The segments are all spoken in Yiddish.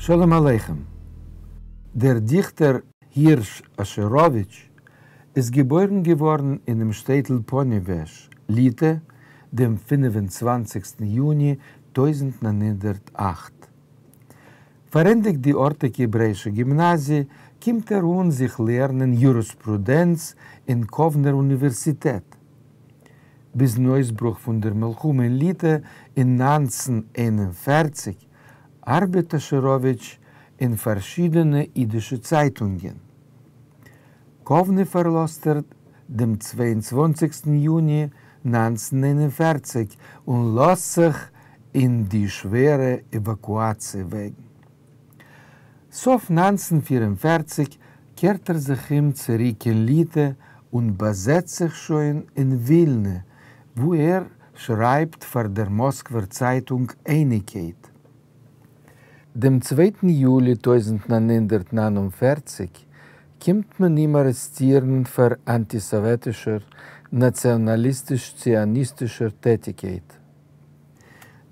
שלום עליכם. דער דיכטער הירש אשעראוויטש איז געבוירן געווארן אינעם שטעטל פאניוועזש, ליטע, דעם 25סטן יוני 1908. פארענדיגט די ארטיגע העברעאישע גימנאזיע, קומט ער אן זיך לערנען יוריספרודענץ אין קאוונער אוניווערסיטעט. ביזן אויסברוך פון דער מלחמה אין ליטע אין 1941 ארבעט אשעראוויטש אין פארשידענע אידישע צייטונגען. קאוונע פארלאזט ער דעם 22סטן יוני 1941 און לאזט זיך אין די שווערע עוואקואציע וועגן. סוף 1944 קערט ער זיך אום צוריק אין ליטע און באזעצט זיך שוין אין ווילנע, וואו ער שרייבט פאר דער מאסקווער צייטונג אייניקייט. דעם צווייטן יולי 1949 קומט מען אים ארעסטירן פאר אנטיסאוועטישער נאציאנאליסטיש-ציוניסטישער טעטיקייט.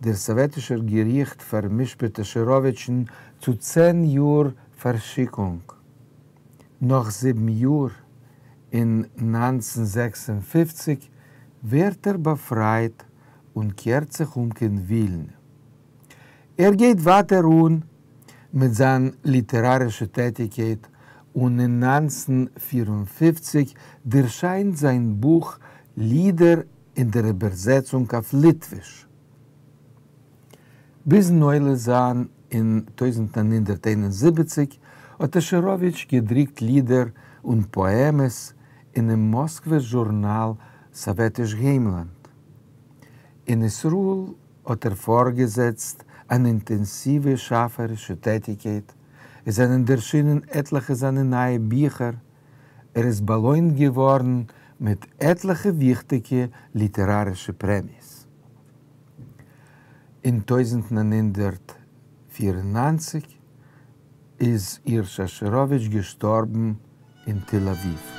דער סאוועטישער געריכט פאר'משפט אשעראוויטשן צו 10 יאר פארשיקונג. נאך 7 יאר, אין 1956, ווערט ער באפרייט און קערט זיך אום קיין ווילנע. ער גייט ווייטער אן מיט זיין ליטערארישע טעטיקייט און אין 1954 דערשיינט זיין בוך לידער אין דער איבערזעצונג אויף ליטוויש. ביזן עולה זיין אין 1971 האט אשעראוויטש געדרוקט לידער און פאעמעס אינעם מאסקווער זשורנאל סאוועטיש היימלאנד. אין ישראל האט ער פארגעזעצט אן אינטענסיווע שאפערישע טעטיקייט, עס זענען דערשינען עטליכע זיינע נייע ביכער, ער איז באלוינט געווארן מיט עטליכע וויכטיגע ליטערארישע פרעמיעס. אין 1994 איז הירש אשעראוויטש געשטארבן אין תל אביב.